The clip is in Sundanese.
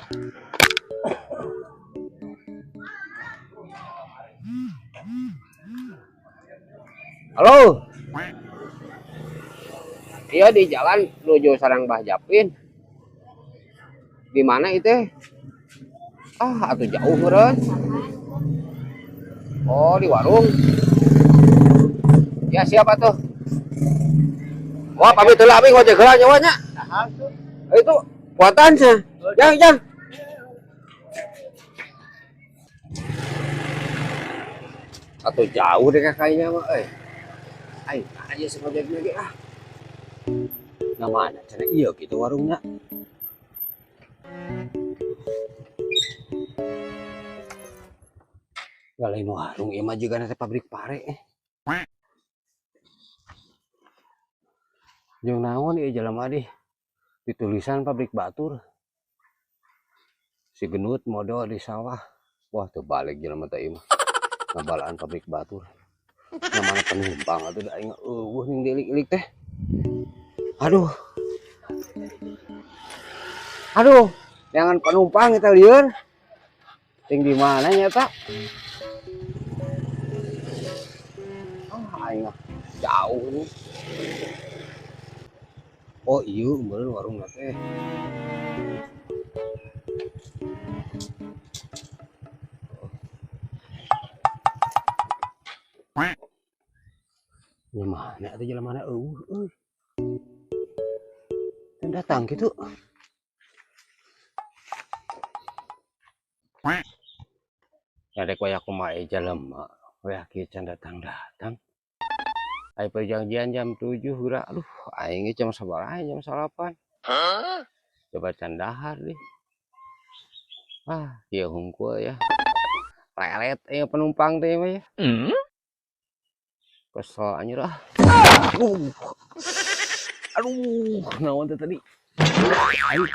Halo. Iya di jalan menuju Sarang Bah Japin. Di mana itu? Ah, atau jauh meureun. Oh, di warung. Ya, siapa tuh? Wah, pamit heula abi ngojek heula nyawa nya. Itu kuatan sih. Jang, jang. Atau jauh deh kakaknya mah euy. Ayo aja si ngojek lagi ah. Nah mana cenah iya gitu warungnya. Gak lain warung ieu mah juga nanti pabrik pare eh. Jeung naon ieu jelema dih. Ditulisan pabrik batur. Si gendut modal di sawah. Wah teu balik jelema teh ieu mah. Ngabalaan pabrik batur. Nah, mana penumpang atuh da aing eueuh ning diilik-ilik teh. Aduh. Aduh, jangan penumpang kita lieur. Ting di mana nyata? Ah, aing mah jauh nih. Oh iya, meureun warung teh. Nya mana atuh jalan mana eueuh euy. Teu datang kitu. Ya dek waya kumaha jelema. Waya kieu can datang-datang. Aya perjanjian jam 7 geura. Aduh, aing ge jam sabaraha jam 9. Hah? Coba can dahar deh. Ah, ieu hungkul ya. Lelet ieu penumpang teh mah ya. Kesel anjir ah. Aduh. Aduh, naon teh tadi? Aing.